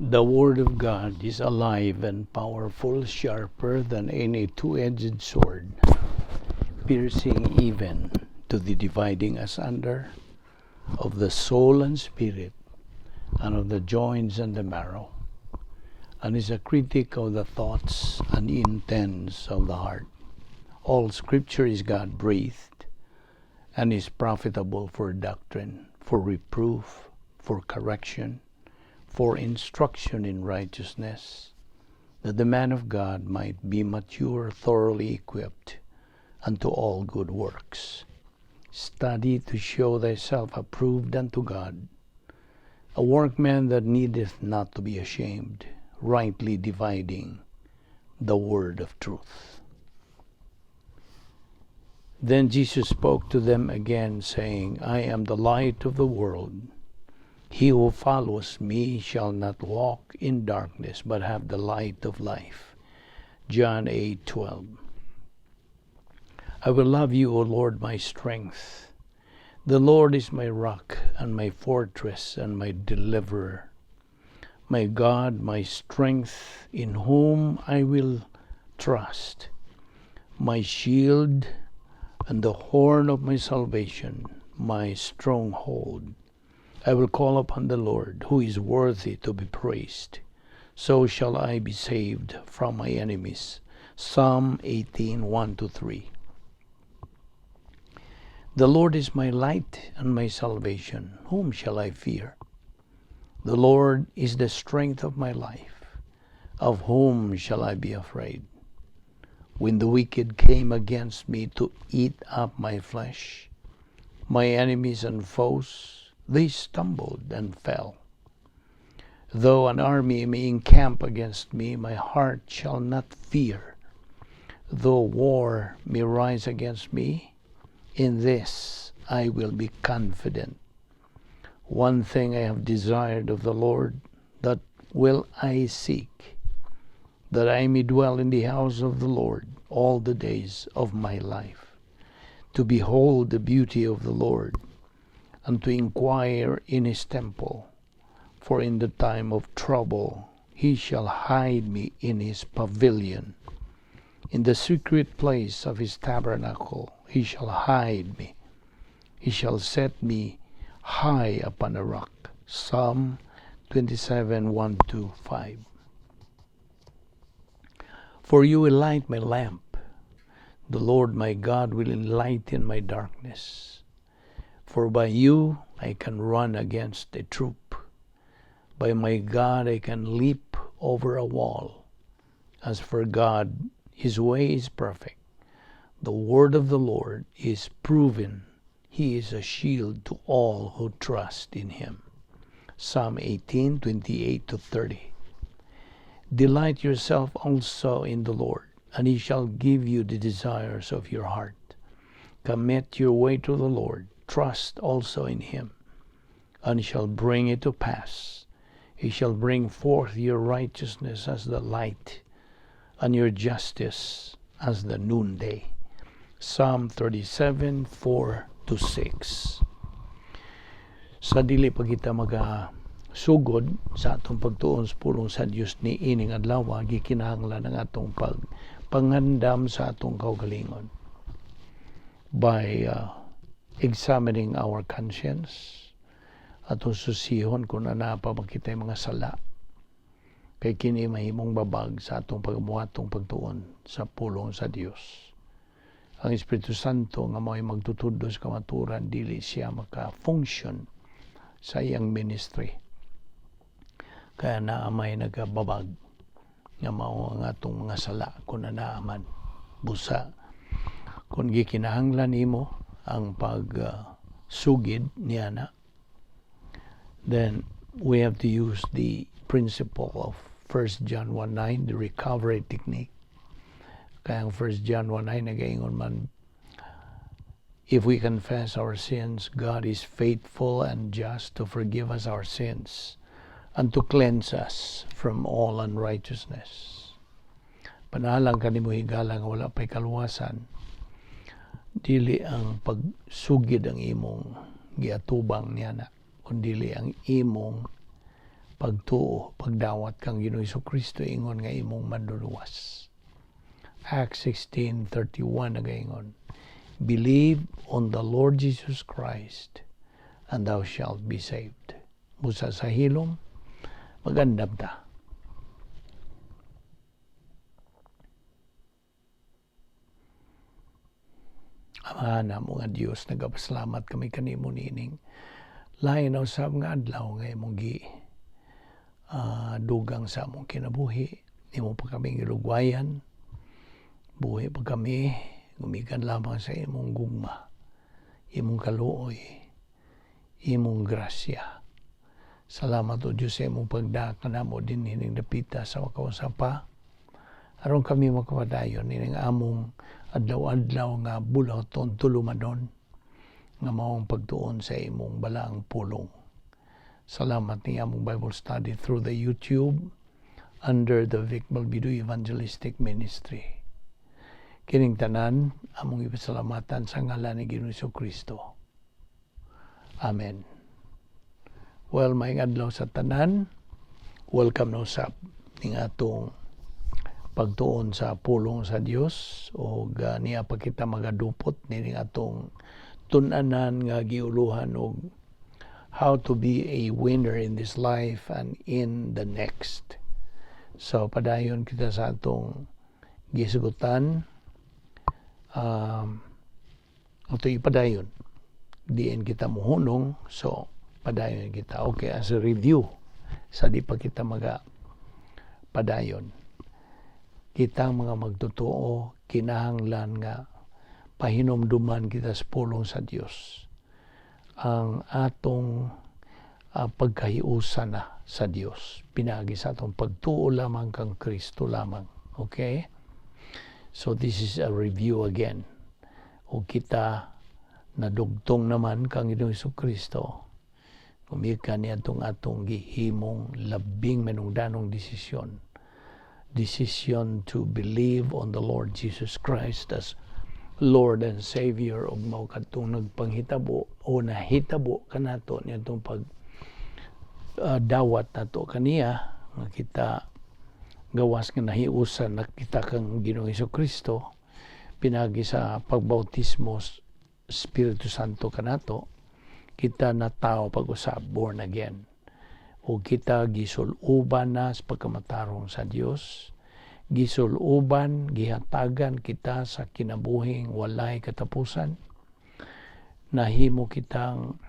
The Word of God is alive and powerful, sharper than any two-edged sword, piercing even to the dividing asunder of the soul and spirit, and of the joints and the marrow, and is a critic of the thoughts and intents of the heart. All Scripture is God breathed and is profitable for doctrine, for reproof, for correction, for instruction in righteousness, that the man of God might be mature, thoroughly equipped unto all good works. Study to show thyself approved unto God, a workman that needeth not to be ashamed, rightly dividing the word of truth. Then Jesus spoke to them again, saying, "I am the light of the world. He who follows me shall not walk in darkness, but have the light of life." John 8:12. I will love you, O Lord, my strength. The Lord is my rock and my fortress and my deliverer. My God, my strength, in whom I will trust, my shield and the horn of my salvation, my stronghold. I will call upon the Lord, who is worthy to be praised. So shall I be saved from my enemies. Psalm 18:1-3. The Lord is my light and my salvation. Whom shall I fear? The Lord is the strength of my life. Of whom shall I be afraid? When the wicked came against me to eat up my flesh, my enemies and foes, they stumbled and fell. Though an army may encamp against me, my heart shall not fear. Though war may rise against me, in this I will be confident. One thing I have desired of the Lord, that will I seek, that I may dwell in the house of the Lord all the days of my life, to behold the beauty of the Lord, and to inquire in his temple. For in the time of trouble he shall hide me in his pavilion. In the secret place of his tabernacle he shall hide me. He shall set me high upon a rock. Psalm 27:1-5. For you will light my lamp. The Lord my God will enlighten my darkness. For by you I can run against a troop. By my God I can leap over a wall. As for God, his way is perfect. The word of the Lord is proven. He is a shield to all who trust in him. Psalm 18:28-30. Delight yourself also in the Lord, and he shall give you the desires of your heart. Commit your way to the Lord. Trust also in him, and he shall bring it to pass. He shall bring forth your righteousness as the light, and your justice as the noonday. Psalm 37:4-6. Sa dili pa kita maga sugod sa atong pagtuon sa pulong sa Dios ni ining adlaw, gikinahanglan ang atong pag pangandam sa atong kaugalingon by examining our conscience. Atong susihon kung naa pa makita mga sala, kay kini mahimong babag sa atong pagbuhatong pagtuon sa pulong sa Dios. Ang Espiritu Santo nga mao'y magtutudlo sa kamatuoran, dili siya maka-function sa iyang ministry kaya naa may nagababag nga mao ang atong mga sala kung naa man. Busa kung gikinahanglan nimo ang pag sugid niya na, then we have to use the principle of 1 John 1:9, the recovery technique. Kaya ang 1 John 1:9 nagaingon man, "If we confess our sins, God is faithful and just to forgive us our sins and to cleanse us from all unrighteousness." Panalang kanimo, higala, nga wala pa'y kaluwasan, dili ang pagsugid ang imong giatubang niya na, kundili ang imong Pagtuo, pagdawat kang Ginoong Kristo ingon nga imong manluluwas. Acts 16:31 nagaingon, "Believe on the Lord Jesus Christ and thou shalt be saved." Busa sa hilom, magandam ta. Amahan namo nga Dios, nagapasalamat kami kanimo niining lain na usab nga adlaw nga imong gi dugang sa among kinabuhi. Imo pa kami gilugwayan, buhi pa kami gumikan lamang sa imong gugma, imong kaluoy, imong grasya. Salamat, O Diyos, sa imong pagdaka namo dinhi ning dapita sa makausapa aron kami makapadayon ining among adlaw-adlaw nga bulaton tulumanon nga maong pagtuon sa imong balaang pulong. Salamat ni among Bible study through the YouTube under the Vic Balbido Evangelistic Ministry. Kining tanan among ipasalamatan sa ngalan ni Ginoong Kristo. Amen. Well, maayong adlaw sa tanan. Welcome na usab ning atong pagtuon sa pulong sa Dios o niya pa kita magadupot nining atong tun-anan nga giuluhan og how to be a winner in this life and in the next. So padayon kita sa atong gisugutan, ato ipadayon, diin kita muhunong. So padayon kita. Okay, as a review sa di pa kita maga padayon, kitang mga magtotoo kinahanglan nga pahinumduman kita sa pulong sa Dios ang atong pagkahiusa na sa Dios pinagi sa atong pagtuo lamang kang Kristo lamang. Okay, so this is a review again. O kita nadugtong naman kang Ginoong Kristo gumikan niya atong atong gihimong labing manungdanong desisyon, decision to believe on the Lord Jesus Christ as Lord and Savior, ug mao kadtong nagpanghitabo o nahitabo kanato niadtong pag dawat nato kaniya nga kita gawas nga nahiusan na kita kang Ginoong Kristo pinagi sa pagbautismo Espiritu Santo kanato. Kita na tao pag-usab, born again, o kita gisuluban na sa pagkamatarong sa Dios, gisuluban, gihatagan kita sa kinabuhing walay katapusan, nahimo kitang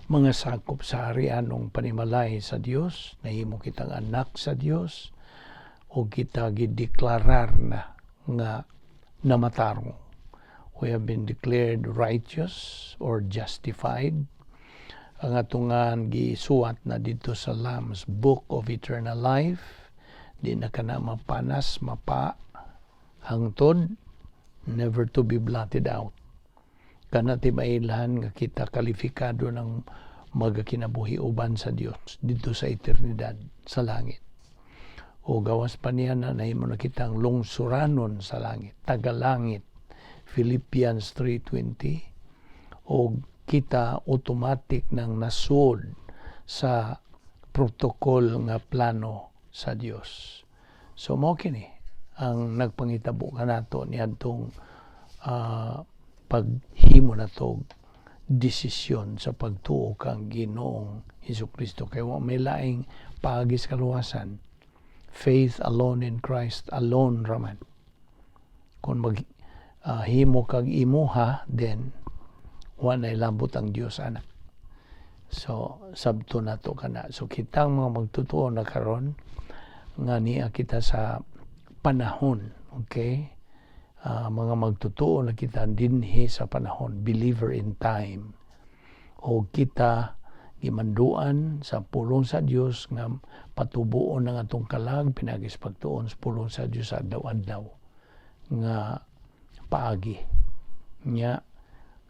mga sakop sa harianong panimalay sa Dios, nahimo kitang anak sa Dios, o kita gideklarar na nga namatarong. We have been declared righteous or justified. Ang atungan gisuwat na dito sa Lamb's Book of Eternal Life. Di na kana mapanas, mapa hangtod, never to be blotted out. Kana ti mailhan nga kita kalifikado ng magakinabuhi uban sa Dios dito sa eternidad sa langit. O gawas pa niya na nahimo na kitang lungsuranon sa langit, tagalangit. Philippians 3:20. O kita automatic nang nasud sa protocol nga plano sa Dios. So mo kini ang nagpangitabo kanato niadtong paghimo nato desisyon sa pagtuo kang Ginoong Hesus Kristo, kay wa may laing paagi sa kaluwasan. Faith alone in Christ alone raman. Kung mag himo kag imuha, then wa na labot ang Dios ana. So sabto nato kana. So kitang mga magtotoo na karon nga niya kita sa panahon, okay, mga magtotoo na kita dinhi sa panahon, believer in time, o kita gimanduan sa pulong sa Dios nga patubuon ang atong kalag pinagi sa pagtuon sa pulong sa Dios sa adlaw-adlaw nga paagi nya,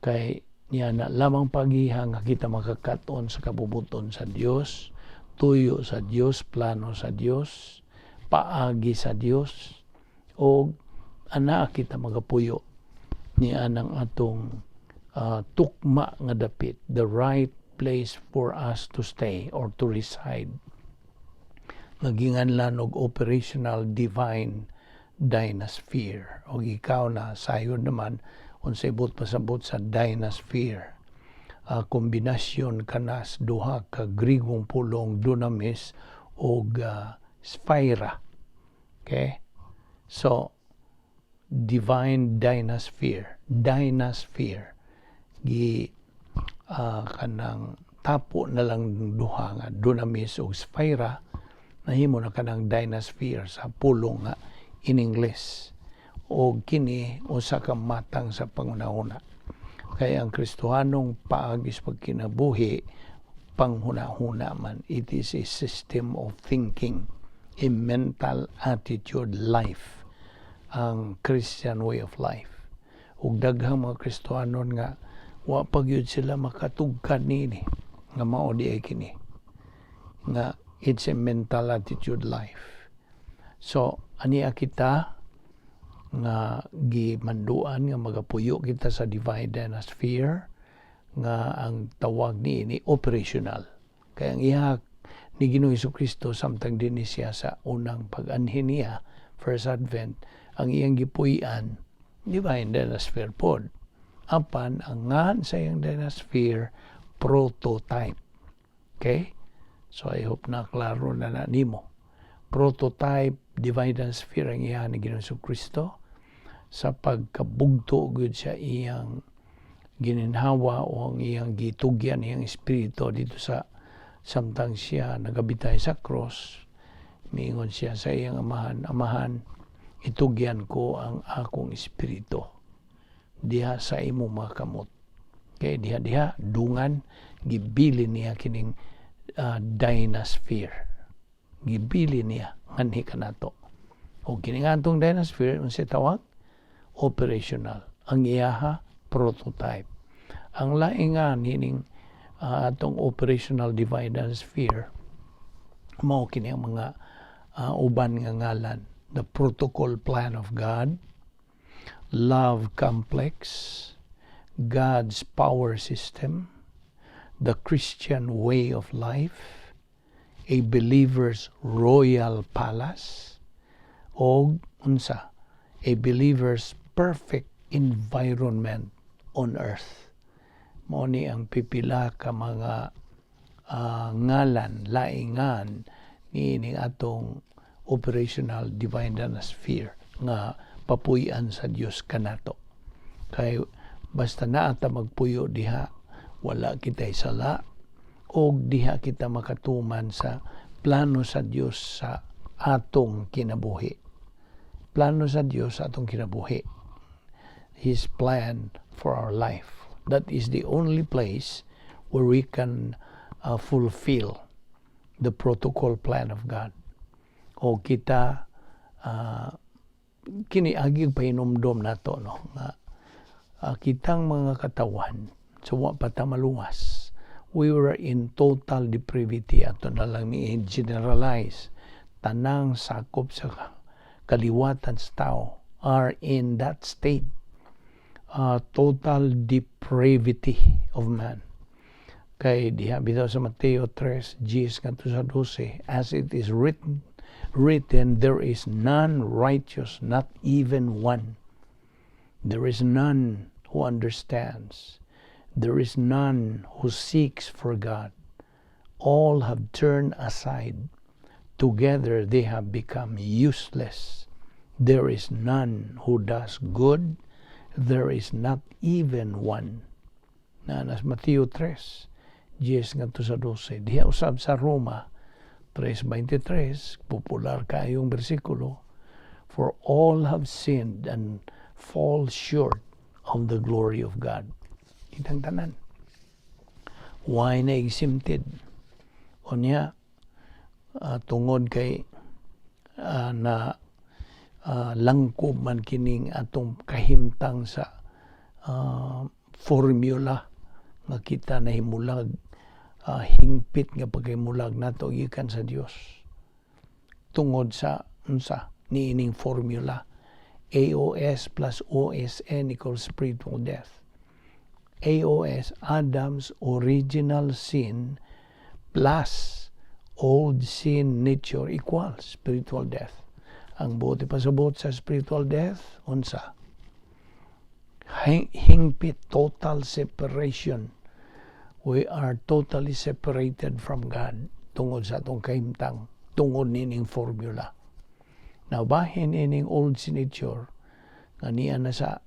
kay niya na lamang pagiha nga kita makakaton sa kabubuton sa Dios, tuyo sa Dios, plano sa Dios, paagi sa Dios, o ana kita magapuyo ni anang atong tukma nga dapit, the right place for us to stay or to reside nga ginganlan og operational divine dynasphere. O ikaw na sayon naman unsay buot pasabot sa dynasphere. Kombinasyon kanas duha ka Grigong pulong, dunamis ug sphaira. Okay? So divine dynasphere, dynasphere gi kanang tapo na lang duha nga dunamis ug sphaira, nahimo na kanang dynasphere sa pulong nga in English. O kini usa ka matang sa panghunahuna, kay ang Kristohanong paagi sa pagkinabuhi panghunahuna man. It is a system of thinking, a mental attitude life, ang Christian way of life. Ug daghang mga Kristohanon nga wa pa gyud sila makatugkad niini nga mao di ay kini nga it's a mental attitude life. So ania kita nga gimanduan nga magapuyo kita sa divine dynasphere nga ang tawag niini operational, kay ang iya ni Ginoong Kristo samtang dinhi siya sa unang pag-anhi niya, first advent, ang iyang gipuy-an divine dynasphere pod, apan ang ngalan sa iyang dynasphere, prototype. Okay, so I hope na klaro na na nimo. Prototype divine dynasphere ang iya ni Ginoong Kristo sa pagkabugto gud sa iyang gininhawa o ang iyang gitugyan iyang espiritu dito sa samtang siya nagabitay sa cross. Miingon siya sa iyang Amahan, "Amahan, itugyan ko ang akong espiritu diha sa imong mga kamot." Kay diha diha dungan gibilin niya kining dynasphere, gibilin niya nganhi kanato. O kini nga atong dynasphere, unsay tawag? Operational. Ang iyaha, prototype. Ang laing nga nining atong operational divine sphere, mao kini ang mga uban nga ngalan: the protocol plan of God, love complex, God's power system, the Christian way of life, a believer's royal palace, o unsa, a believer's perfect environment on earth. Mao ni ang pipila ka mga ngalan, laingan ni atong operational divine sphere nga papuy-an sa Dios kanato. Kay basta naa ta magpuyo diha, wala kita'y sala og diha kita makatuman sa plano sa Dios sa atong kinabuhi. Plano sa Dios sa atong kinabuhi. His plan for our life. That is the only place where we can fulfill the protocol plan of God. O kita kini agi pahinumdom nato, no, nga kitang mga katawan sa wa pa ta maluwas, we were in total depravity. Ato na lang ni generalize, tanang sakop sa kaliwatan sa tao are in that state, total depravity of man. Kay diha bitaw sa Mateo 3, 10 ngadto sa 12, "As it is written, there is none righteous, not even one. There is none who understands. There is none who seeks for God. All have turned aside. Together they have become useless. There is none who does good. There is not even one." Na nas Mateo 3, 10 ngadto sa 12. Diha usab sa Roma 3.23, popular kayong bersikulo, "For all have sinned and fall short of the glory of God." Kitang tanan. Why na exempted? Unya, tungod kay na langkob man kining atong kahimtang sa formula nga kita nahimulag, hingpit nga paghimulag nato gikan sa Dios tungod sa unsa niining formula, AOS plus OSN equals spiritual death. AOS, Adam's original sin, plus old sin nature equals spiritual death. Ang buot ipasabot sa spiritual death, unsa? Hingpit, total separation. We are totally separated from God tungod sa atong kahimtang, tungod nining formula. Now, bahin ining old sin nature nga niya na sa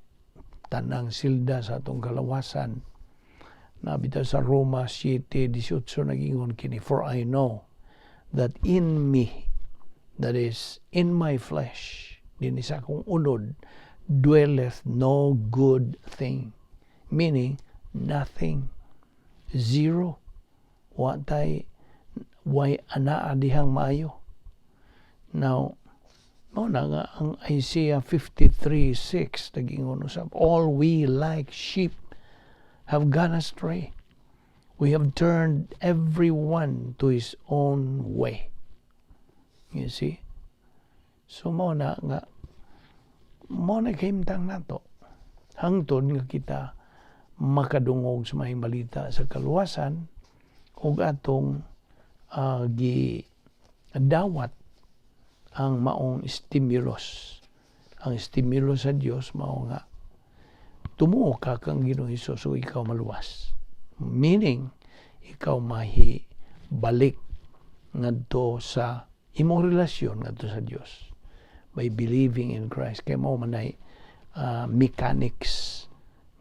tanang silda sa atong kalawasan na bitaw sa Roma 7:18 nagingon kini, "For I know that in me, that is, in my flesh," dinhi sa akong unod, "dwelleth no good thing," meaning nothing, zero, wa tay way anaa dihang maayo. Now, mao na nga ang Isaiah 53:6 nagingon usab, "All we like sheep have gone astray. We have turned every one to his own way." You see? So mao na nga mao na kahimtang nato hangtod nga kita makadungog sa maayong balita sa kaluwasan ug atong gi dawat ang maong stimulus. Ang stimulus sa Dios mao nga tumuo ka kang Ginoong Hesus ug ikaw maluwas. Meaning, ikaw mahi balik ngadto sa imong relasyon ngadto sa Dios by believing in Christ. Kay mao man ay mechanics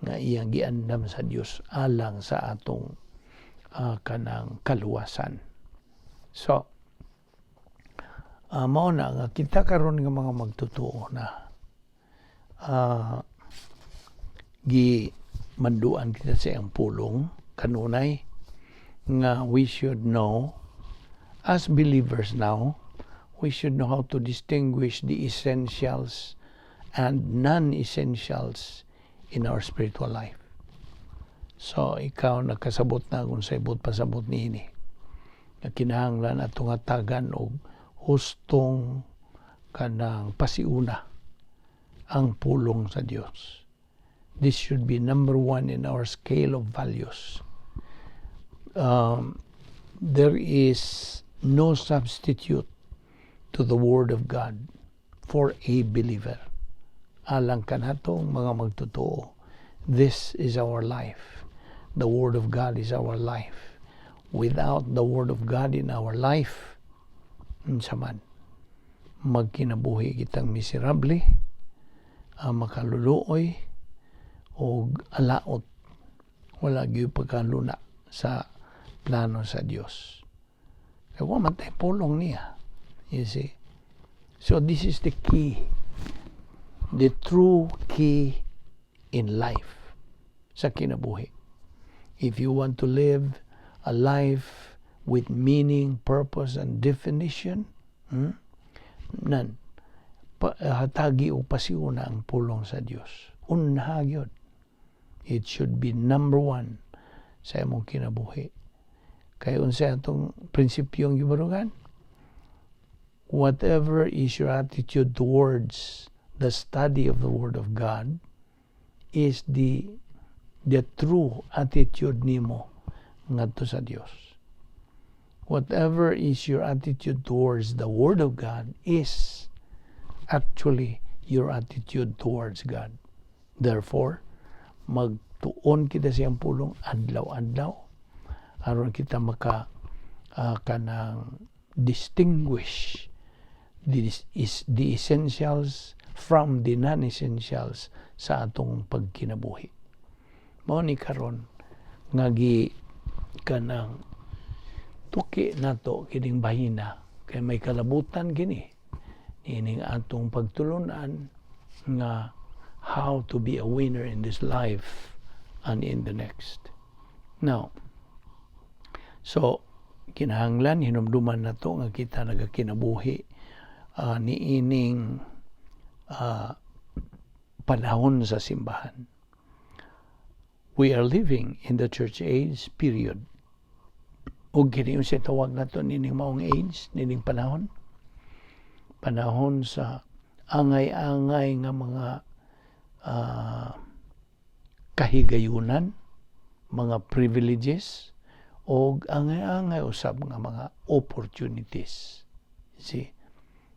nga iyang giandam sa Dios alang sa atong kanang kaluwasan. So, mao na nga kita karon nga mga magtotoo na gi manduan kita sa iyang pulong kanunay nga we should know, as believers now, we should know how to distinguish the essentials and non-essentials in our spiritual life. So ikaw nakasabot na kung sa ibot pasabot niini nga kinahanglan atong hatagan og hustong kanang pasiuna ang pulong sa Dios. This should be number one in our scale of values. There is no substitute to the Word of God for a believer. Alang kanatong mga magtotoo, this is our life. The Word of God is our life. Without the Word of God in our life, unsa man, magkinabuhi kitang miserable, makaluluoy, o alaot. Wala gyud pagkaluna sa plano sa Dios. Kaya wa man tay pulong niya. You see? So this is the key. The true key in life sa kinabuhi. If you want to live a life with meaning, purpose, and definition, Nan, pa, hatagi og pasiuna ang pulong sa Dios. Unha gyud. It should be number one sa imong kinabuhi. Kay unsa atong prinsipyong gibarugan? Whatever is your attitude towards the study of the Word of God is the true attitude nimo ngadto sa Dios. Whatever is your attitude towards the Word of God is actually your attitude towards God. Therefore, magtuon kita sa iyang pulong adlaw-adlaw aron kita maka kanang distinguish this is the essentials from the non-essentials sa atong pagkinabuhi. Mao ni karon nga gi kanang tuki nato kining bahina kay may kalabutan kini niining atong pagtulunan nga how to be a winner in this life and in the next. Now, so kinahanglan hinumduman nato nga kita nagakinabuhi niining panahon sa simbahan. We are living in the church age period. Ug kini unsay tawag nato nining maong age, nining panahon? Panahon sa angay-angay nga mga kahigayunan. Mga privileges o angay-angay usab nga mga opportunities. See?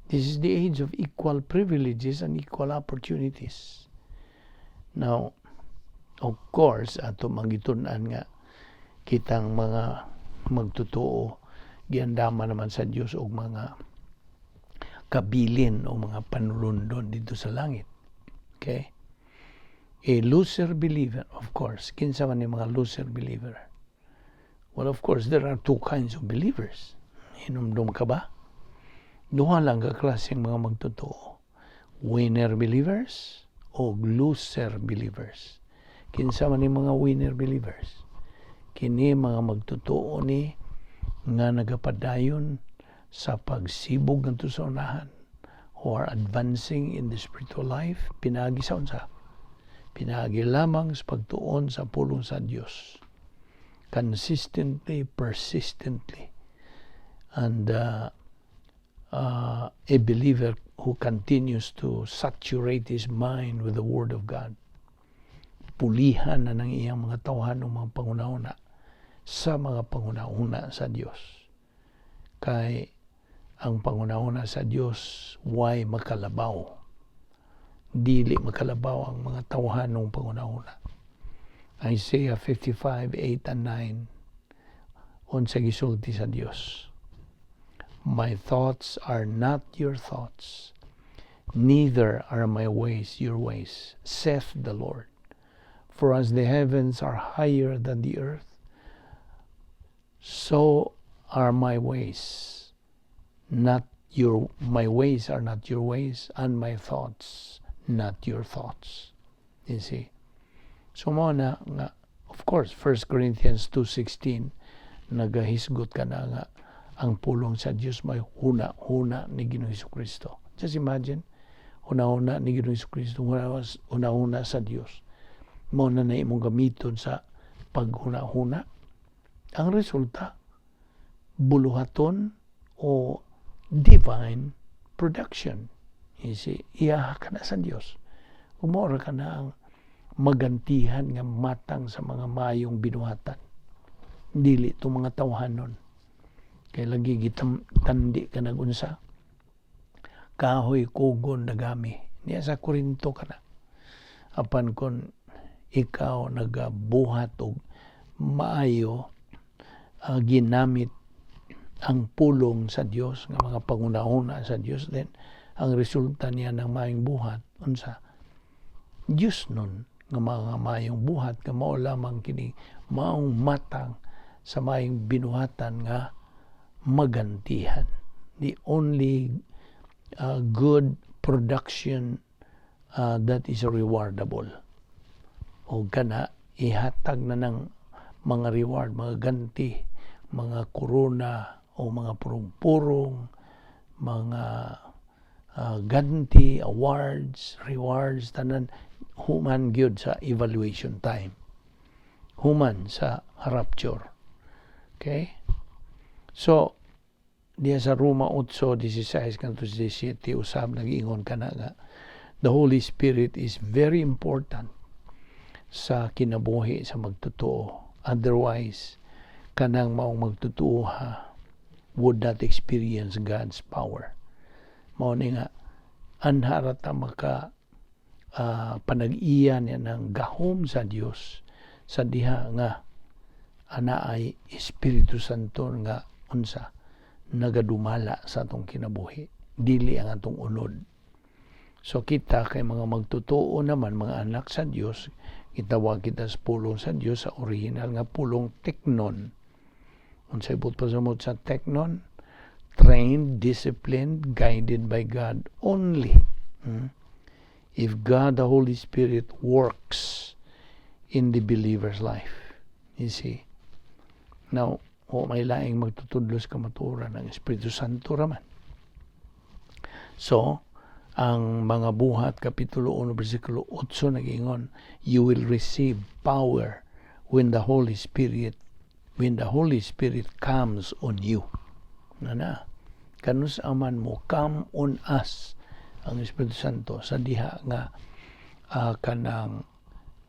This is the age of equal privileges and equal opportunities. Now, of course, ato mangitun-an nga kitang mga magtotoo giandama naman sa Dios og mga kabilin o mga panulundon dito sa langit. Okay? A loser believer, of course. Kinsa man yung mga loser believer? Well, of course, there are two kinds of believers. Hinumdum ka ba? Duha lang ka klaseng mga magtotoo. Winner believers o loser believers. Kinsa man yung mga winner believers? Kini mga magtotoo ni nga nagapadayon sa pagsibog ngadto sa unahan, who are advancing in the spiritual life pinaagi sa unsa? Pinaagi lamang sa pagtuon sa pulong sa Dios, consistently, persistently, and a believer who continues to saturate his mind with the Word of God, pulihan na ng iyang mga tawhan ng mga panghunahuna sa mga panghunahuna sa Dios, kay ang panghunahuna sa Dios way makalabaw. Dili makalabaw ang mga tawhanong panghunahuna. Isaiah 55, 8 and 9, unsa gisulti sa Dios? "My thoughts are not your thoughts, neither are my ways your ways, saith the Lord. For as the heavens are higher than the earth, so are my ways not your my ways are not your ways, and my thoughts not your thoughts." You see? So mao na nga, of course, 1 Corinthians 2:16 nagahisgot ka na nga ang pulong sa Dios may huna-huna ni Ginoong Kristo. Just imagine, huna-huna ni Ginoong Kristo, huna-huna sa Dios. Mao na na imong gamiton sa paghuna-huna. Ang resulta, buluhaton o divine production. You see, iyaha ka na sa Dios. Umora ka na ang magantihan nga matang sa mga mayong binuhatan. Dili itong mga tawhanon. Kay lagi gitam tandi ka nagunsa. Kahoy, kugon, dagami. Niya sa Korinto ka na. Apan kon ikaw nagabuhat og maayo, ginamit ang pulong sa Dios nga mga panghunahuna sa Dios, then ang resulta niya ng maayong buhat, unsa? Dios nun nga mga maayong buhat, nga mao lamang kini maong matang sa maayong binuhatan nga magantihan, the only good production that is rewardable, o kana ihatag na ng mga reward, mga ganti, mga korona o mga purong-purong, mga ganti, awards, rewards, tanan human gyud sa evaluation time. Human sa rapture. Okay? So, diya sa Roma 8:16 kanto 17 usab nag-ingon ka na nga the Holy Spirit is very important sa kinabuhi sa magtotoo. Otherwise, kanang maong magtotoo ha would not experience God's power. Mao ni nga anha ra ta maka panag-iya niya ng gahom sa Dios sa diha nga ana ay Espiritu Santo nga unsa, nagadumala sa atong kinabuhi, dili ang atong unod. So kita kay mga magtotoo naman, mga anak sa Dios, gitawag kita sa pulong sa Dios sa original nga pulong, teknon. Unsay buot pasumot sa teknon? Trained, disciplined, guided by God only. If God the Holy Spirit works in the believer's life. You see? Now, o may laing magtutudlos kamatuoran, ang Espiritu Santo raman. So, ang mga Buhat Kapitulo 1 versikulo 8 nagingon, "You will receive power when the Holy Spirit comes on you." Na na. Kanus aman mo come on us ang Espiritu Santo sa diha nga kanang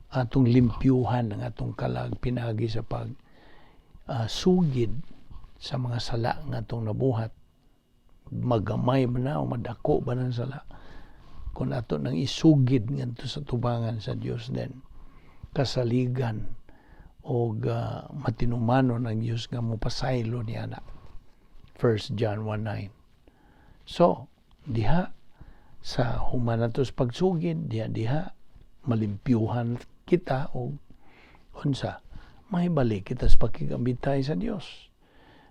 Atong limpyuhan ang atong kalag pinaagi sa pag sugid sa mga sala nga atong nabuhat, magamay man na o madako ba ng sala. Kung ato nang isugid ngadto sa tubangan sa Dios, then kasaligan o matinumanon ang Dios nga mopasaylo niya na. 1 John 1:9. So diha sa human nato sa pagsugid, diha diha malimpyuhan kita og unsa, mahibalik kita sa pakigambitay sa Dios.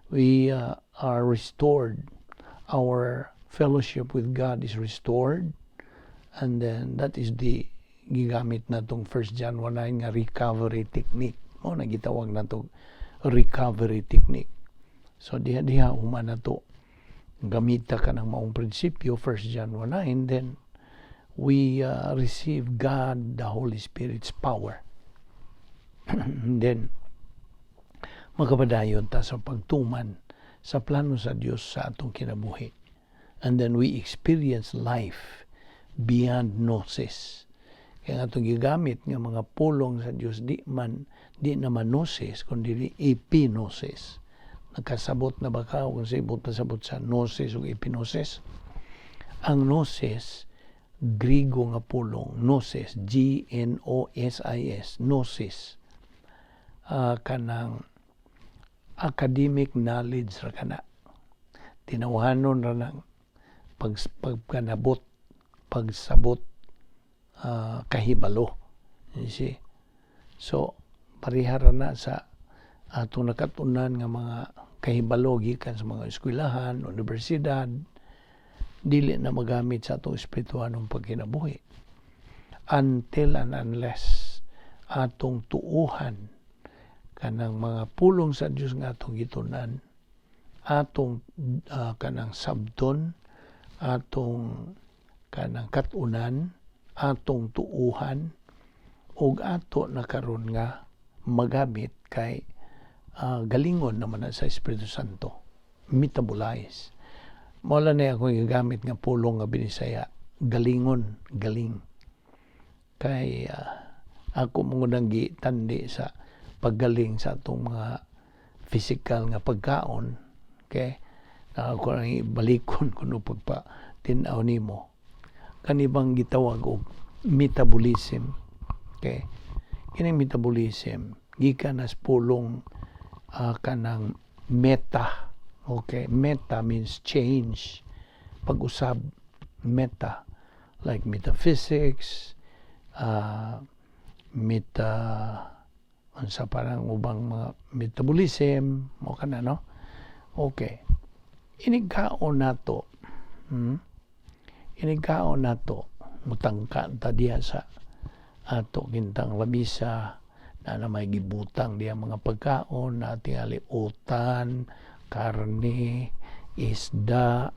We are restored. Our fellowship with God is restored, and then that is the gigamit natong 1 John 1:9 nga recovery technique. Mao na gitawag nato, recovery technique. So diha diha human nato gamita ka ng maong prinsipyo, 1 John 1:9, then we receive God the Holy Spirit's power. Then makapadayon ta sa pagtuman sa plano sa Dios sa atong kinabuhi. And then we experience life beyond gnosis. Kaya nga atong gigamit nga mga pulong sa Dios, di man di naman gnosis kundi epignosis. Nakasabot na ba ka kung sa ibot pasabot sa gnosis o epignosis? Ang gnosis, Grigo nga pulong, gnosis, gnosis, gnosis. Kanang academic knowledge ra kana. Tinawhanon ra ng pagkanabot, pagsabot, kahibalo. You see? So, pareha ra na sa atong nakatunan nga mga kahibalo gikan sa mga eskwelahan, universidad, dili na magamit sa atong espirituhanong pagkinabuhi until and unless atong tuuhan kanang mga pulong sa Dios nga atong gitunan, atong kanang sabton, atong kanang katunan, atong tuuhan ug ato na karon nga magamit kay galingon naman na sa Espiritu Santo, metabolize. Mao na akong gigamit nga pulong nga Binisaya, galingon, galing. Kay ako mo nang gitandi sa paggaling sa atong mga physical nga pagkaon. Okay? Na ako nang ibalikon kuno pagpa tin-aw nimo. Kanibang gitawag og metabolism. Okay? Kining metabolism gikan nas pulong kanang meta. Okay, meta means change. Pag-usab, meta. Like metaphysics, meta, unsa parang ubang mga metabolism, mo kana, no? Okay. Inigkaon nato, Inigkaon nato, mutangka ta diha sa ato kintang lamisa na may gibutang diha mga pagkaon na tingali utan, karne, isda,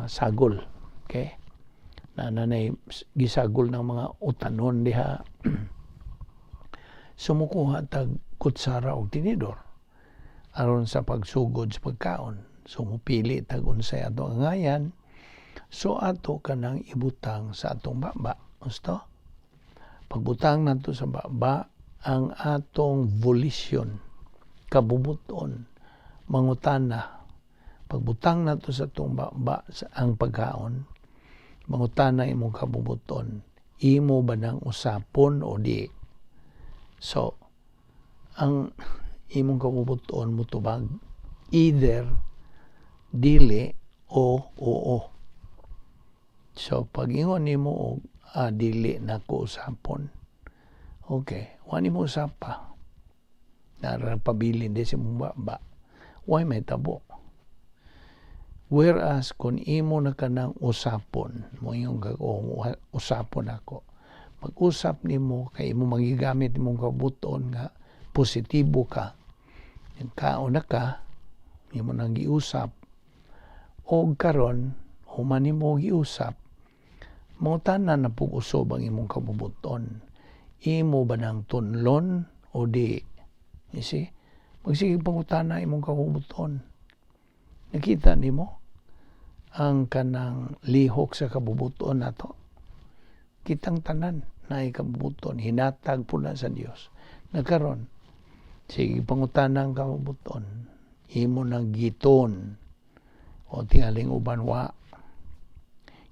sagol. Okay? Na nanay gisagol ng mga utanon diha. Sumukuha tag kutsara og tinidor aron sa pagsugod sa pagkaon. So mupili tag unsay ato angayan. So ato kanang ibutang sa atong baba. Gusto? Pagbutang nato sa baba, ang atong volition, kabubuton, mangutana. Pagbutang nato sa atong baba sa ang pagkaon, mangutana imong kabubuton, imo ba nang usapon o di? So, ang imong kabubuton mutubag either dili o oo. So, pag ingon nimo og dili na ko usapon, okay, wa nimo usapa. Nara pabilin di sa imong baba. Way mahitabo. Whereas kung imo na kanang usapon, mo ingon ka, "Oh, usapon ako." Pag-usap nimo kay imo magigamit imong kabuton nga positibo ka. Kaon na ka, imo nang giusap. Og karon human nimo giusap, mo tanan na pug-usob ang imong kabubuton. Imo ba nang tunlon o di? You see? Magsige pangutana imong kabubuton. Nakita nimo ang kanang lihok sa kabubuton nato. Kitang tanan Naay kabubut-on, hinatag po na sa Dios. Na karon, sige, pangutanang kabubut-on, imo nang gituon o tingaling uban wa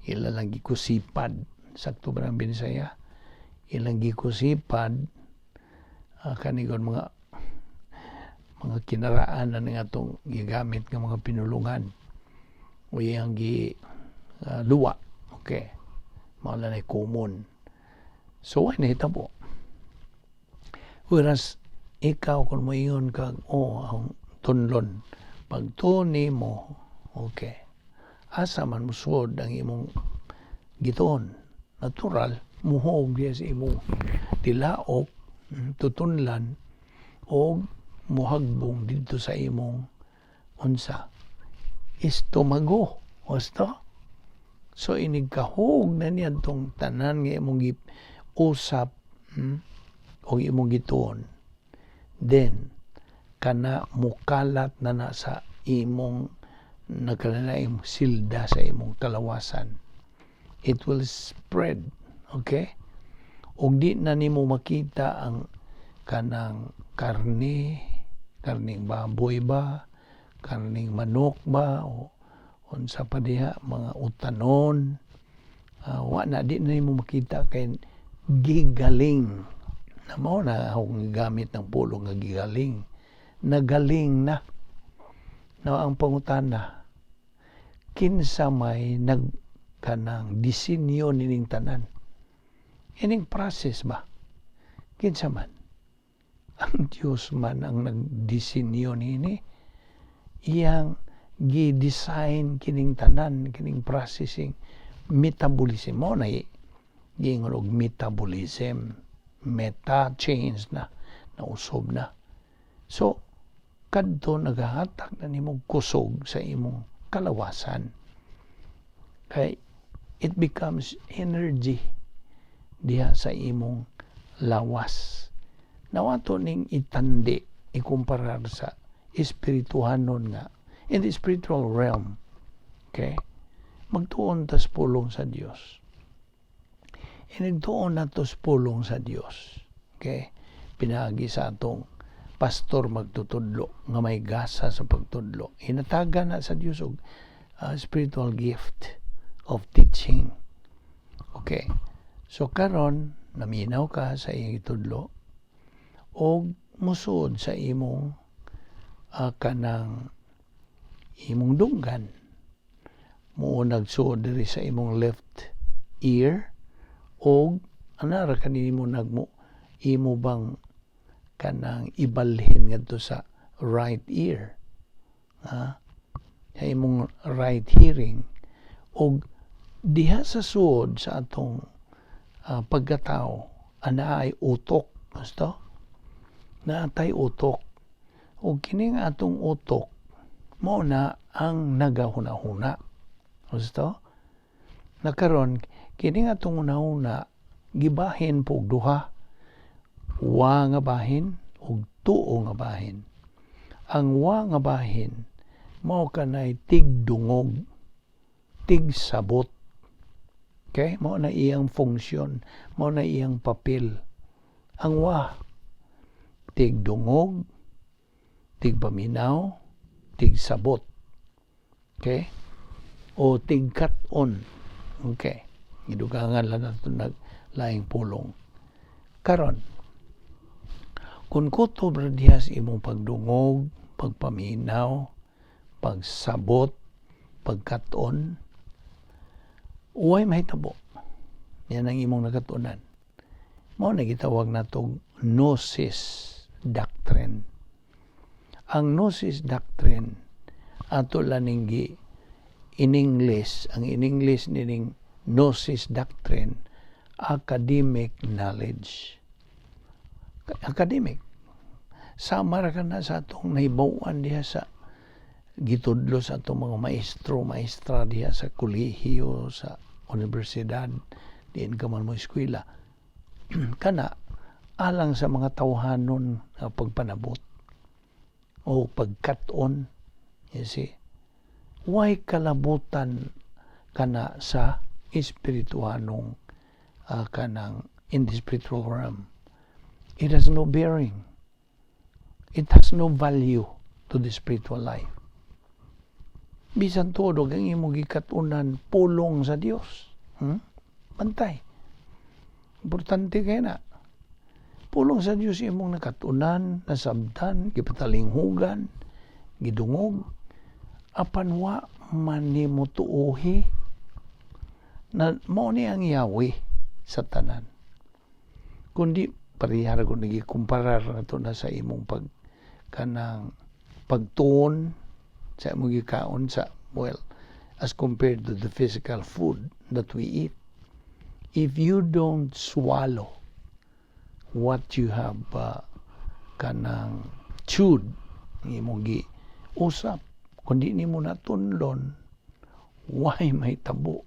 ila lang gikusipad. Sakto ba ang Binisaya? Ilang gikusipad, kanigon mga kinaraan na nga atong gigamit nga mga pinulungan o iyang gi luwa. Okay, mao na common. So way nahitabo. Whereas ikaw, kung moingon kag, "Oh, ang tunlon," pagtuon nimo, okay, asa man musuod ang imong gituon? Natural, muhog diya sa imong tilaok, tutunlan og muhagbong didto sa imong unsa, estomago. Husto? So inig kahog na niya tong tanan nga imong usap, o imong gituon, then kana mukalat na na sa imong nagkalalaing silda sa imong kalawasan. It will spread, okay? Ug di na nimo makita ang kanang karne, karning baboy ba, karning manok ba, o unsa pa diha, mga utanon, wa na, di na nimo makita kay gigaling na. Mao na akong gigamit ng pulong nga gigaling, nagaling na na. Ang pangutana, kinsa may nag kanang disenyo nining tanan, ining process ba? Kinsa man? Ang Dios man ang nagdisenyo niini. Iyang gi-design kining tanan, kining processing, metabolism. Mo na giingon og metabolism, meta, change na, nausob na. So kadto nagahatag na nimong kusog sa imong kalawasan kay it becomes energy diha sa imong lawas. Nawato ning itandi, ikumparar sa espirituhanon nga in the spiritual realm. Okay, magtuon tas pulong sa Dios. Inigtuon nato sa pulong sa Dios, okay, pinaagi sa atong pastor magtutudlo nga may gasa sa pagtudlo. Hinatagan na sa Dios og spiritual gift of teaching. Okay, so karon naminaw ka sa iyang itudlo og musuod sa imong kanang imong dunggan, mo nagsuod diri sa imong left ear og anara kanimo nagmo imo bang kanang ibalhin ngadto sa right ear, ha, sa imong right hearing. Og diha sa suod sa atong pagkatao, ana ay utok. Gusto naatay utok, ug kining atong utok mao na ang nagahuna-huna. Gusto na karon kining atong hunahuna gibahin po og duha: wa nga bahin ug tuo nga bahin. Ang wa nga bahin mao kanay tigdungog, tigsabot. Okay, mao na iyang funksyon, mao na iyang papel. Ang wa, tigdungog, tigpaminaw, tigsabot. Okay? O tigkat-on. Okay. Gidugangan lang nato nag laing pulong. Karon, kung kutob ra diha sa imong pagdungog, pagpaminaw, pagsabot, pagkat-on, uway mahitabo. Yan ang imong nakatunan. Mao na gitawag natong gnosis doctrine. Ang gnosis doctrine, ato laning gi in English, ang in English nining gnosis doctrine, academic knowledge. Academic. Sama ra kana sa atong nahibaw-an diha sa gitudlo sa atong mga maestro, maestra diha sa kolehiyo, sa universidad, diin ka man mo eskwela. Kana alang sa mga tawhanon nga pagpanabot o pagkat-on. You see? Way kalabutan kana sa espirituhanong kanang in the spiritual realm. It has no bearing. It has no value to the spiritual life. Bisan tuod og ang imong gikat-unan pulong sa Dios. Bantay. Importante kay na. Pulong sa Dios imong nakatunan, nasabtan, gipatalinghugan, gidungog, apan wa man nimo tuohi na mao ni ang Yahweh sa tanan. Kundi pareha ra kung nagikumparar na to na sa imong pag kanang pagtuon sa imong gikaon sa, well, as compared to the physical food that we eat. If you don't swallow what you have kanang chewed, imong gi usap, kundi nimo natunlon, why may tabo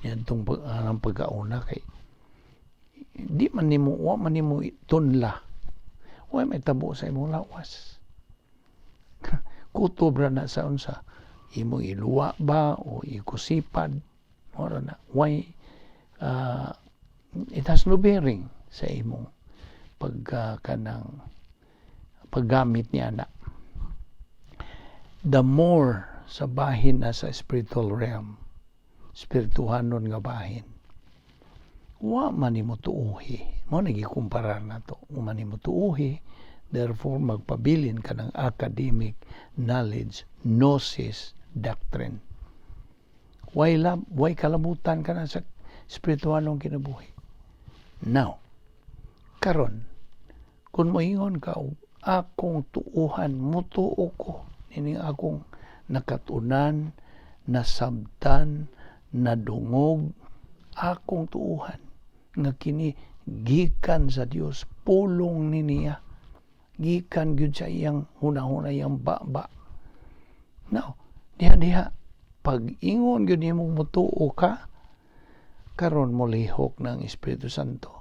yan tong pag, ang pagkauna kay di man nimo, wa man nimo tunla, why may tabo sa imong lawas? Kutob ra na sa unsa imong iluwa ba o ikusipad ora na. Why it has no bearing sa imong pagka kanang paggamit niya na. The more sa bahin na sa spiritual realm, spirituhanon nga bahin, wa man nimo tuuhi. Mo nagikumparar na to, wa man nimo tuuhi, therefore magpabilin ka ng academic knowledge, gnosis doctrine, why lab, why kalabutan ka na sa spiritualong kinabuhi. Now karon, kung moingon ka og akong tuuhan, mutuo ko nining akong nakatunan, nasabtan, nadungog, akong tuuhan nga kini gikan sa Dios, pulong ni niya, gikan gyud sa iyang hunahuna, iyang baba. Now diha diha pag ingon gyud nimo mutuo ka, karon molihok ng Espiritu Santo.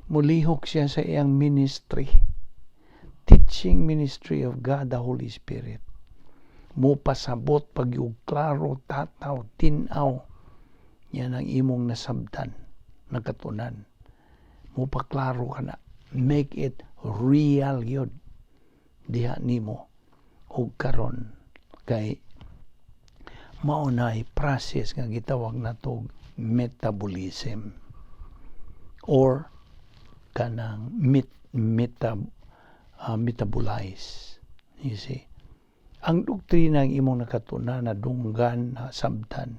Mulihok siya sa iyang ministry, teaching ministry of God the Holy Spirit. Mo pasabot pag klaro, tataw, tinaw yan ang imong nasabtan, nakatunan. Mo paklaro ka na, make it real yun diha nimo. Ug karon kay mao na process nga gitawag natog metabolism or kanang metabolize, you see. Ang doktrina ang imong nakatunan, na dunggan, na sabtan,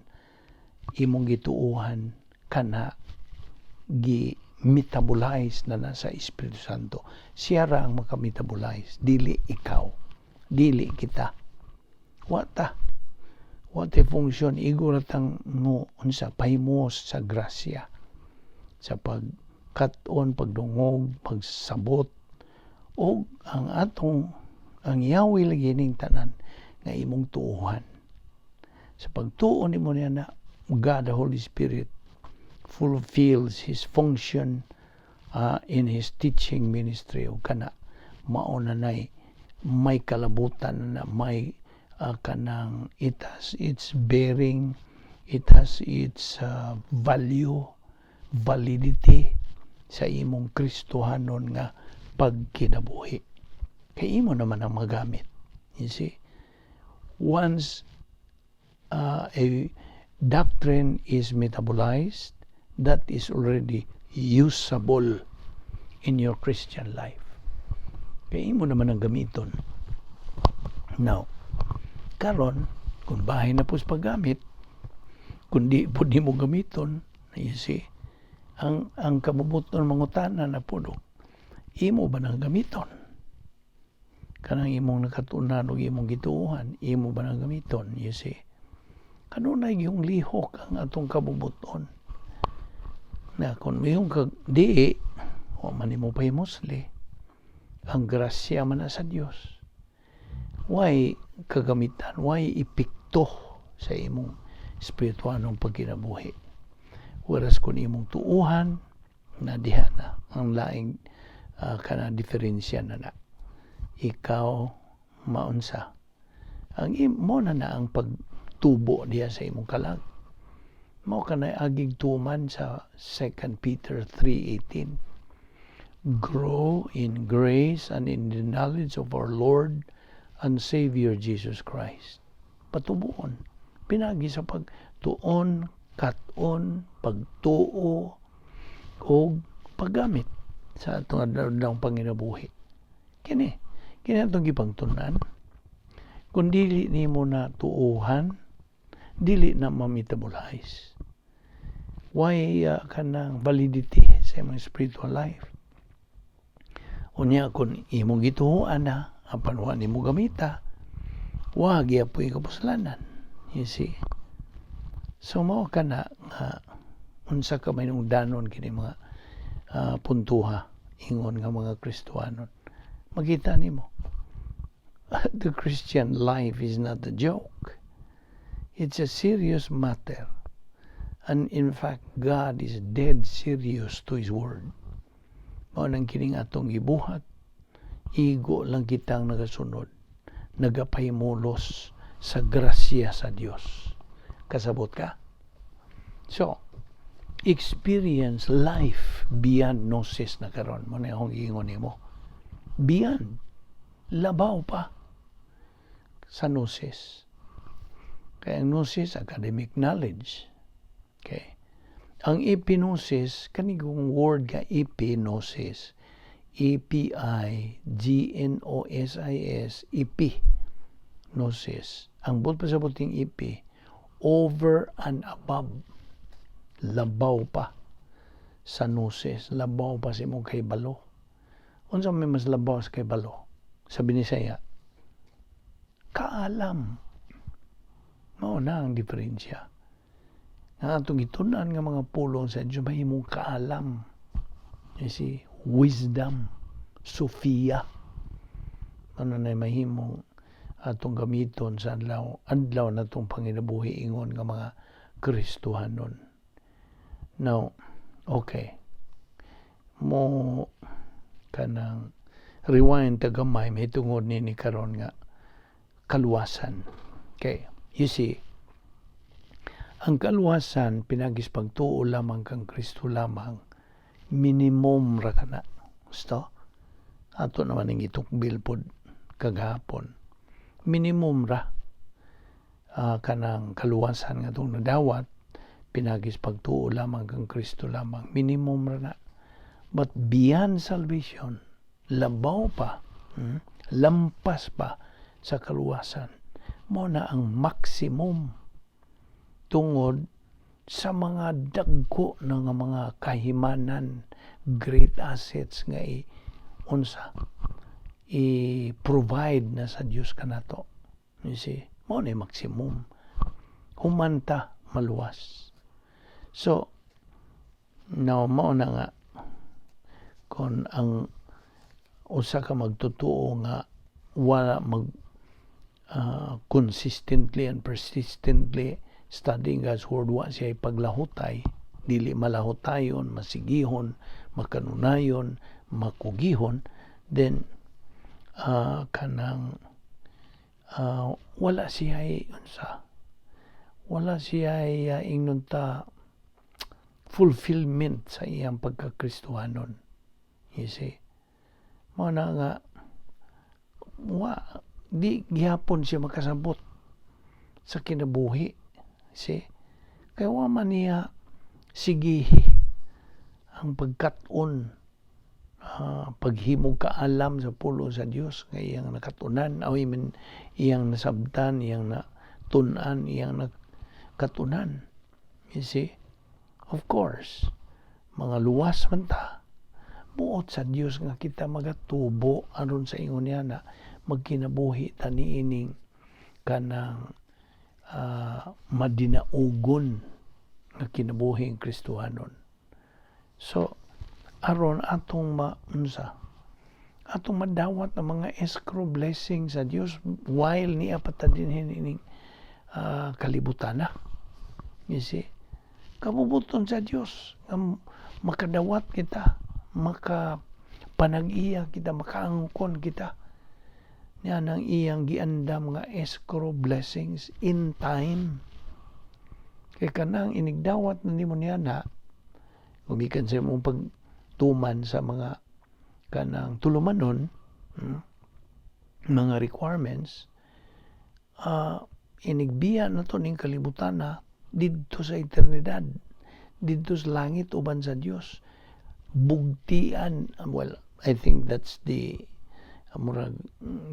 imong gituohan kana, gi metabolize na na sa Espiritu Santo. Siya ra ang maka-metabolize, dili ikaw, dili kita. Wa ta. Wa tay function, igo ra tang mo unsa pahimos sa grasya sa pagkat-on, pagdungog, pagsabot og ang atong ang Yahweh lagi ning tanan nga imong tuohan. Sa pagtuo nimo niya na God the Holy Spirit fulfills His function in His teaching ministry, ug kana mao na nay may kalabutan na may kanang it has its bearing, it has its value, validity sa imong Kristohanon nga pagkinabuhi kay imo naman ang magamit, you see. Once a doctrine is metabolized, that is already usable in your Christian life. Kay imo naman ang gamiton. Now, karon, kung bahin na po sa paggamit, kung di po di mo gamiton, you see, ang kabubuton mangutana na po, imo ba nang gamiton? Kanang imong nakatunan o imong gituohan, imo ba nang gamiton, you see? Kanunay yung lihok ang atong kabubuton na kung mayong kag di wa man nimo pahimosli, ang grasya man na sa Dios, why kagamitan, why epekto sa imong espirituanong pagkinabuhi? Whereas kung imong tuuhan na, diha na ang laing kana diferensya na na ikaw maunsa ang mo na na ang pagtubo diha sa imong kalag. Mao kanay agig tuman sa 2 Peter 3:18. Grow in grace and in the knowledge of our Lord and Savior Jesus Christ. Patubuon. Pinagi sa pagtuon, kat-on, pagtuo, o paggamit sa atong adlaw panginabuhi. Kini atong gipangtunan. Kung dili nimo na tuuhan, dili na ma-metabolize. Why kanang validity sa imong spiritual life? Unya kung imong gituohan na, apan wa nimo gamita, wa gyapoy kapuslanan. You see? So mao kana nga unsa ka may danon kini mga puntuha ingon nga mga Kristohanon. Makita nimo, the Christian life is not a joke. It's a serious matter. And in fact, God is dead serious to His word. Mao nang kining atong gibuhat, igo lang kitang nagasunod, nagapahimulos sa grasya sa Dios. Kasabot ka? So, experience life beyond gnosis na karon. Mao na akong giingon nimo. Beyond. Labaw pa sa gnosis. Kaya ang gnosis, academic knowledge. Okay. Ang epignosis, kanigong word ka epignosis, epignosis, epi, gnosis. Ang buot pasabot ning epi, over and above, labaw pa sa gnosis, labaw pa sa imong kahibalo. Unsa may mas labaw sa kahibalo? Sa Binisaya, kaalam. Mao na ang diferensya. Nga atong gitun-an nga mga pulong sa Diyos mahimong kaalam. You see, wisdom, Sophia. Ano na mahimong atong gamiton sa adlaw na itong panginabuhi ingon nga mga Kristohanon. Now, okay. Mo kanang rewind ta gamay may tungod nini karon nga kaluwasan. Okay. You see, ang kaluwasan pinagis pagtuo lamang kang Kristo lamang, minimum ra kana. Gusto? Ato naman ang gitukbil pod kagahapon. Minimum ra kanang kaluwasan nga atong nadawat pinagis pagtuo lamang kang Kristo lamang. Minimum ra na. But beyond salvation, labaw pa, lampas pa sa kaluwasan. Mao na ang maximum tungod sa mga dagko na nga mga kahimanan, great assets nga i unsa i-provide na sa Dios kanato. You see, mao na yung maximum. Humanta maluwas. So, now mao na nga kon ang usa ka magtotoo nga wala mag consistently and persistently studying God's Word, wa siya paglahutay, dili malahutayon, masigihon, makanunayon, makugihon, then kanang wala siya unsa, wala siya ingnon ta fulfillment sa iyang pagkakristohanon. You see, mao na nga wa di gihapon siya makasabot sa kinabuhi. See, kaya wa man niya sigihi ang pagkat-on, paghimog kaalam sa pulong sa Dios nga iyang nakatunan, I mean, iyang nasabtan, iyang natun-an, iyang nakatunan. You see, of course, mga luwas man ta, buot sa Dios nga kita magatubo aron sa ingon niya na magkinabuhi ta niining kanang madinaugon nga kinabuhi ang Kristohanon. So aron atong maunsa, atong madawat ang mga escrow blessing sa Dios while niya pa ta dinhi ining kalibutan na. You see? Kabubuton sa Dios nga makadawat kita, maka panag-iya kita, makaangkon kita niya ng iyang giandam nga escrow blessings in time. Kay kanang inigdawat na nimo niya na gumikan sa imong pagtuman sa mga kanang tulumanon, mga requirements, inigbiya na to ning kalibutan na didto sa eternidad, didto sa langit uban sa Dios. Bugtian, well, I think that's the murag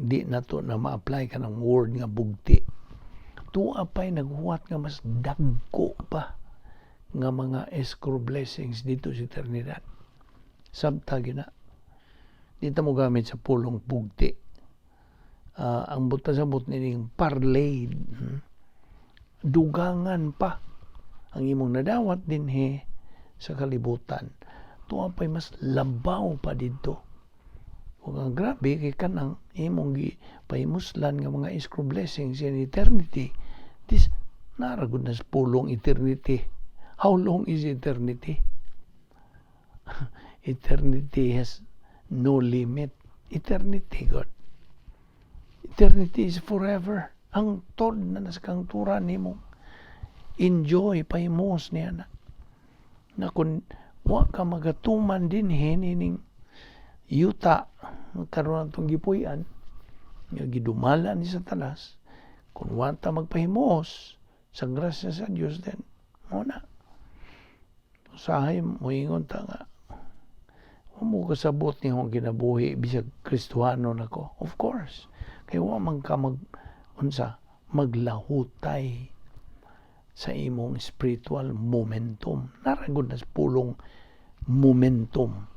di na to na ma-apply kanang word nga bugti. Tuwa pa'y naghuwat nga mas dagko pa nga mga escrow blessings dito sa eternidad. Sabta gyud na. Di ta mo gamit sa pulong bugti. Ang buta sa but nining parlayed. Dugangan pa ang imong nadawat dinhi sa kalibutan. Tuwa pa'y mas labaw pa dito. Ug ang grabe kay kanang imong gi pahimuslan nga mga escrow blessings in eternity. This naa ra gud na sa pulong eternity. How long is eternity? Eternity has no limit. Eternity, God. Eternity is forever. Hangtod na nasa kangturan nimo. Enjoy pahimos niya na. Na kung wa ka magatuman dinhi nining yuta karon atong gipuy-an nga gidumala ni Satanas, kung wa ta magpahimos sa grasya sa Dios, then mo na usahay moingon ta nga wa mo kasabot ni akong kinabuhi bisag Kristohano nako. Of course, kay wa man ka mag unsa maglahutay sa imong spiritual momentum. Naa ra gud na sa pulong momentum.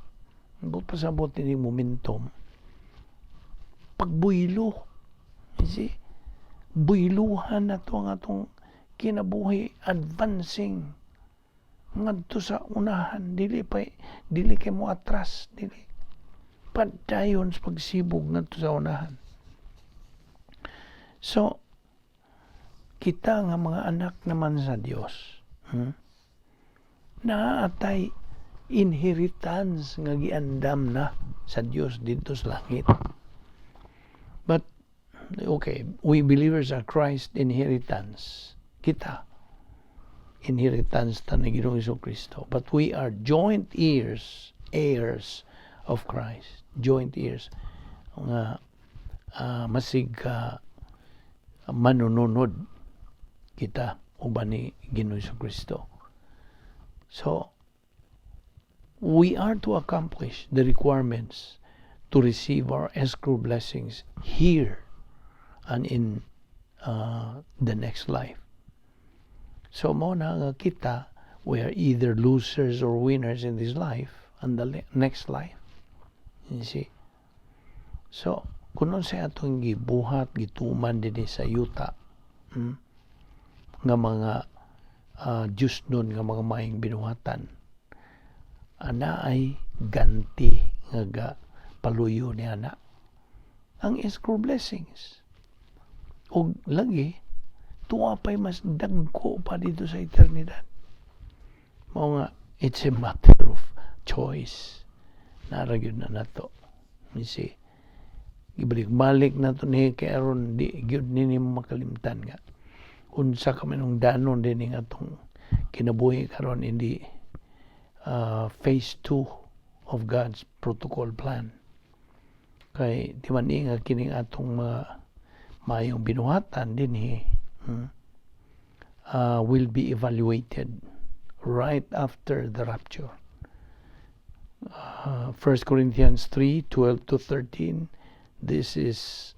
But pasabot ini momentum, pagbuylo, you see, buyluhan na to ang atong kinabuhi, advancing ngadto sa unahan, dili pa, dili kay mo atras, dili, padayon sa pagsibog ngadto sa unahan. So kita nga mga anak naman sa Dios, Naatay inheritance nga giandam na sa Dios didto sa langit. But okay, we believers are Christ inheritance. Kita inheritance ta ni Ginoong Kristo. But we are joint heirs of Christ. Joint heirs nga masig manununod kita uban ni Ginoong Kristo. So we are to accomplish the requirements to receive our escrow blessings here and in the next life. So mo na nga kita, we are either losers or winners in this life and the next life. You see? So, kung sa atong gibuhat, gituman dinhi sa yuta, nga mga Diyos nun nga mga maayong binuhatan, ana ay ganti nga ga paluyo ni ana ang escrow blessings. Og lagi tuwa pa'y mas dagko pa dito sa eternidad. Mao nga it's a matter of choice. Naa ra gyud na nato. You see, gibalik-balik na to ni kay aron di gyud nini mo makalimtan nga unsa ka man danon din atong kinabuhi karon in the phase 2 of God's protocol plan. Kay di man nga kining atong mga maayong binuhatan dinhi, will be evaluated right after the rapture. 1 Corinthians 3:12 to 13. This is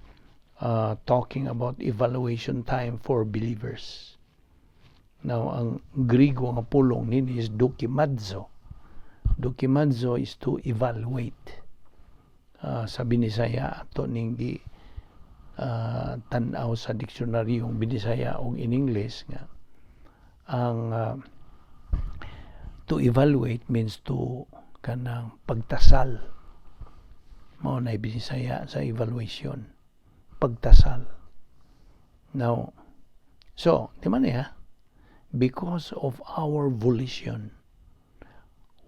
talking about evaluation time for believers. Now, ang Grigo nga pulong nini is dokimazo. Dokimazo is to evaluate. Sa Binisaya ato ning gi tan-aw sa diksyonaryo Binisaya og in English nga ang to evaluate means to kanang pagtasal. Mao na Binisaya sa evaluation, pagtasal. Now, so di man niya, because of our volition,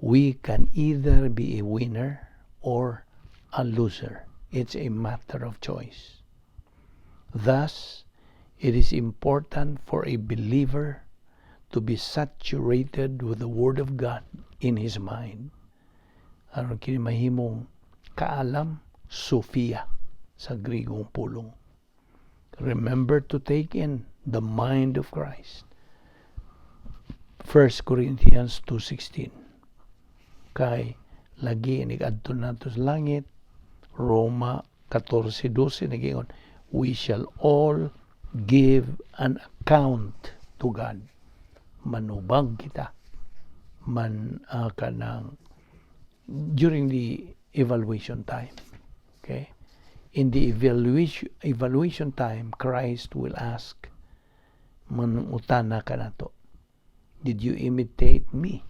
we can either be a winner or a loser. It's a matter of choice. Thus, it is important for a believer to be saturated with the Word of God in his mind. Aron kini mahimong kaalam, Sophia sa Grigong pulong. Remember to take in the mind of Christ. 1 Corinthians 2:16. Kay lagi inig-adto nato sa langit. Roma 14:12 nagingon, "We shall all give an account to God." Manubag kita man kanang during the evaluation time. Okay? In the evaluation time, Christ will ask, manutana kanato, "Did you imitate me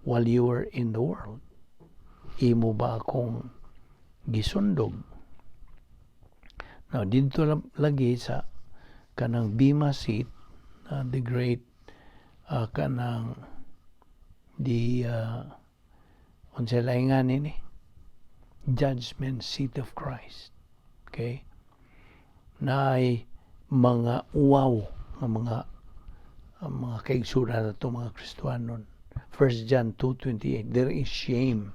while you were in the world? Imo ba akong gisundog?" Now, dito lagi sa kanang Bema seat, the great kanang the unsa laing ni judgment seat of Christ. Okay? Naay mga uwaw nga mga ang mga kaigsuonan nato, mga Kristohanon. 1 John 2:28, there is shame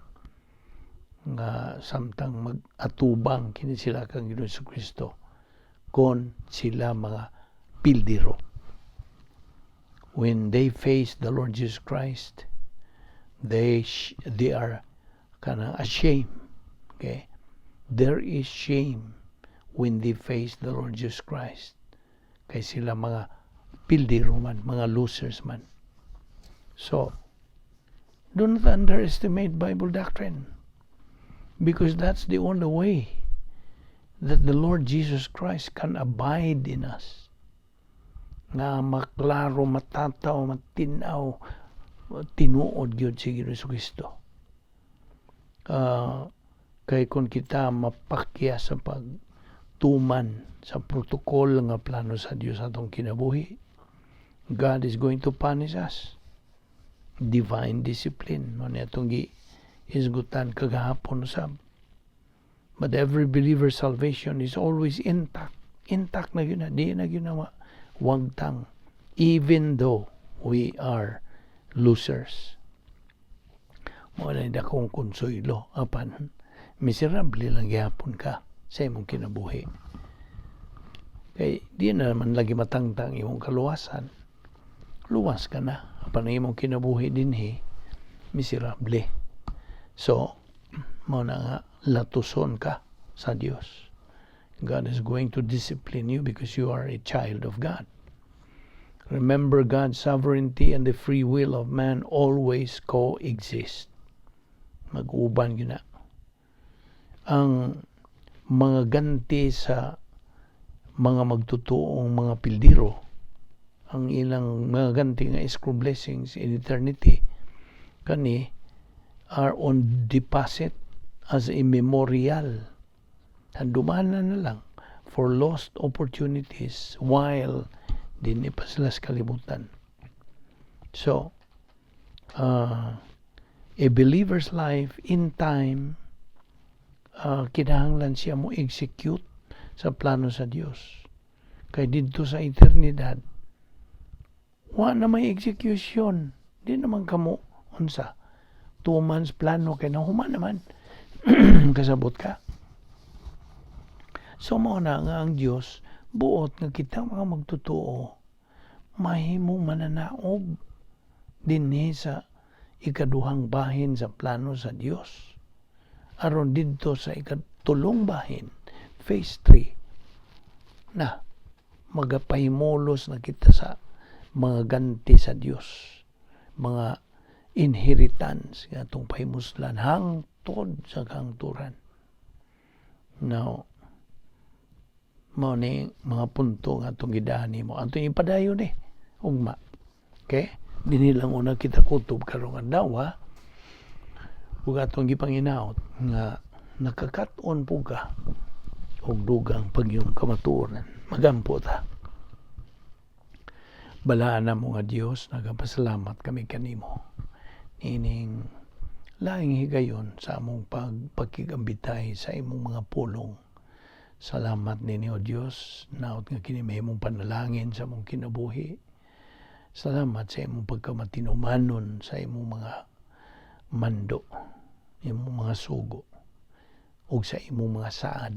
nga samtang mag-atubang kini sila kang Ginoong Kristo kon sila mga pildiro. When they face the Lord Jesus Christ, they are kanang ashamed. Okay? There is shame when they face the Lord Jesus Christ. Kay sila mga pildiro man, mga losers man. So, do not underestimate Bible doctrine because that's the only way that the Lord Jesus Christ can abide in us. Nga maklaro, matataw, matinaw, tinuod gyud si Ginoong Kristo. Kay kung kita mapakya sa pagtuman sa protocol nga plano sa Dios atong kinabuhi, God is going to punish us. Divine discipline. Mao ni atong gi hisgutan kagahapon usab. But every believer's salvation is always intact. Intact na gyud na. Di na gyud na wagtang. Even though we are losers. Mao na akong konsuelo apan miserable lang gihapon ka sa imong kinabuhi. Kay di na naman lagi matangtang imong kaluwasan. Luwas ka na apan ang imong kinabuhi dinhi miserable. So, mao na nga latuson ka sa Dios. God is going to discipline you because you are a child of God. Remember, God's sovereignty and the free will of man always coexist. Mag-uban gyud na. Ang mga ganti sa mga magtutuong mga pildiro, ang ilang mga ganti nga escrow blessings in eternity, kani are on deposit as a memorial. Handumanan na lang for lost opportunities while dinhi pa sila sa kalibutan. So, a believer's life in time, kinahanglan siya mo execute sa plano sa Dios. Kay didto sa eternidad, wa na may execution. Di naman kamo unsa 2 months plano kay nahuman naman. Kasabot ka? So mao na nga ang Dios buot nga kita mga magtotoo mahimong mananaog dinhi sa ikaduhang bahin sa plano sa Dios. Aron didto sa ikatulong bahin, phase 3, na magapahimulos na kita sa mga ganti sa Dios, mga inheritance nga atong pahimuslan hangtod sa kahangturan. Now, mao ni mga punto nga atong gidaan nimo. Atong ipadayon ni ugma. Okay? Dinhi lang una kita kutob karong adlaw, ha? Ug atong gipanginaot nga nakakat-on po ka og dugang pagyong kamatuoran. Magampo ta. Balaan namo nga Dios, nagapasalamat kami kanimo niining laing higayon sa among pagpakigambitay sa imong mga pulong. Salamat ninyo, Dios, naot nga kini mahimong panalangin sa among kinabuhi. Salamat sa imong pagkamatinumanon sa imong mga mando, imong mga sugo, ug sa imong mga saad.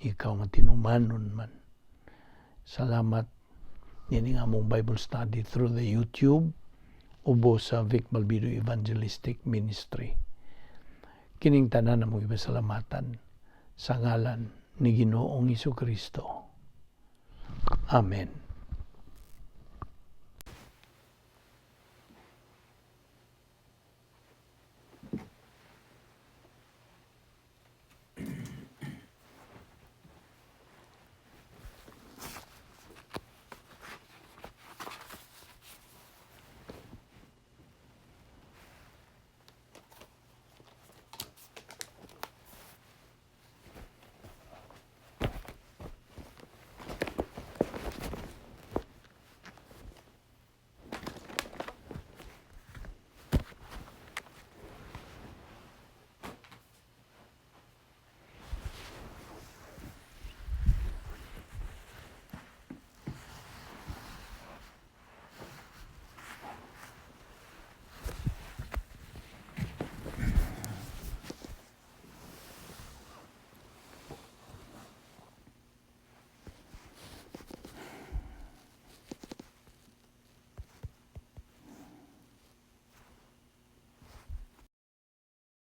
Ikaw matinumanon man. Salamat nining among Bible study through the YouTube ubo sa Vic Balbido Evangelistic Ministry. Kining tanan among ipasalamatan sa ngalan ni Ginoong Kristo. Amen.